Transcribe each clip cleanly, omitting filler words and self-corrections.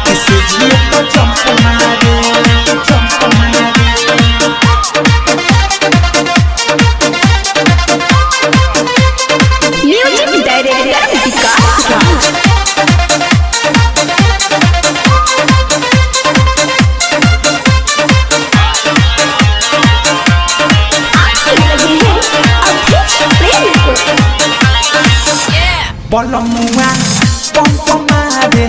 किसे जिए तो जंप मारे, जंप मारे। म्यूजिक डायरेक्टर विकास राज। आप सुन रहे हैं अध्यक्ष प्रेम को। बलमुआ पंप मारे,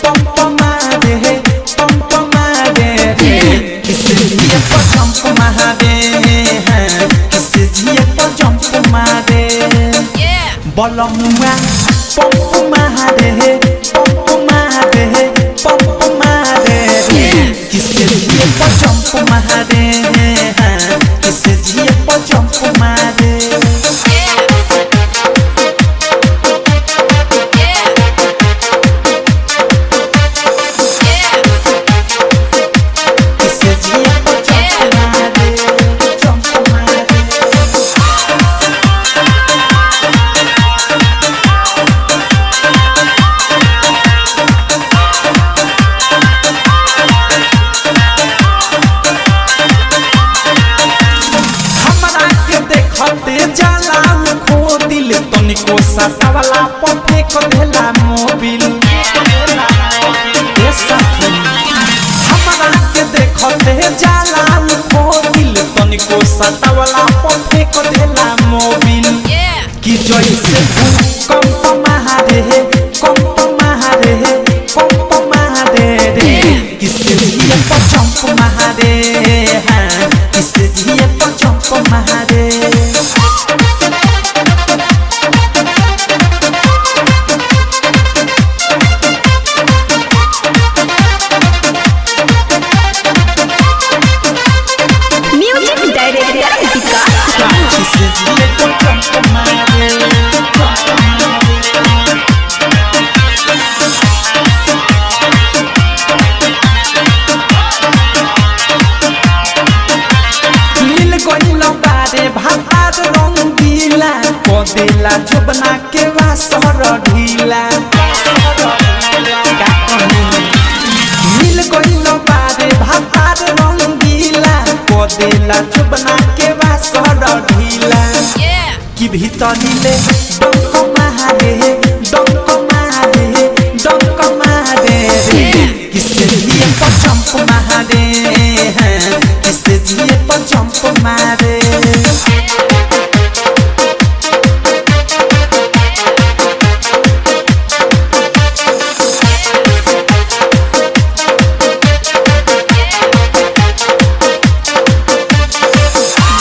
पंप मारे, पंप मारे रे। किसे जिए पर जंप मारे, किसे जिए पर जंप मारे। बलमुआ पंप मारे, पंप मारे, पंप मारे रे। किसे जिए पर जंप मारे, किसे जिए पर जंप मारे। किसे जिए पर जंप मारे, जंप मारे। हमरा के देखते जाला खो दिल, तनिको सतावला पर फेंक देला मोबिल। ए सखी, हमरा के देखते जाला खो दिल, तनिको सतावला पर फेंक देला मोबिल। कि जैसे भूकंप मारे, कंप मारे, कंप मारे रे। किसे जिए पर जंप मारे, हाँ, किसे जिए पर जंप मारे। म्यूजिक डायरेक्टर विकास राज। किसे जिए पर जंप मारे, जंप मारे। मिल गइल बारे भातार रंगीला, कदेला जोबना के वासर ढीला। का कहूं? मिल गइल बारे भातार रंगीला, कदेला जोबना के वासर ढीला। कि भीतरीले डंक मारे, डंक मारे, डंक मारे रे। किसे जिए पर जंप मारे, हैं, किसे जिए पर जंप मारे।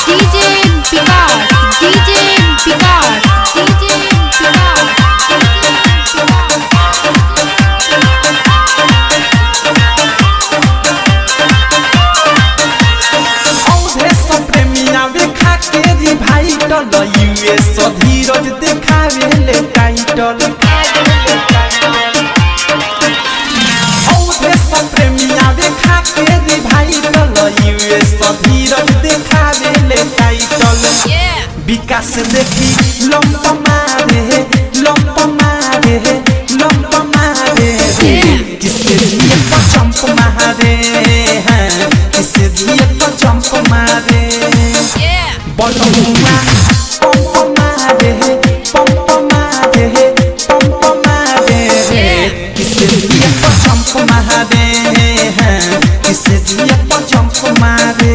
DJ Vikas, DJ Vikas, DJ Vikas, DJ Vikas. औधे सब प्रेमिया वे के रिभाइटल, यूएस धीरज देखावे ले टाइटल। औधे सब प्रेमिया वे के रिभाइटल, यूएस धीरज देखावे ले टाइटल। विकास देखी लंप मारे, लंप मारे, लंप मारे रे। किसे जिए पर जंप मारे, हैं, किसे जिए पर जंप मारे। बलमुआ पंप मारे, पंप मारे, पंप मारे रे। किसे जिए पर जंप मारे, हैं, किसे जिए पर जंप मारे।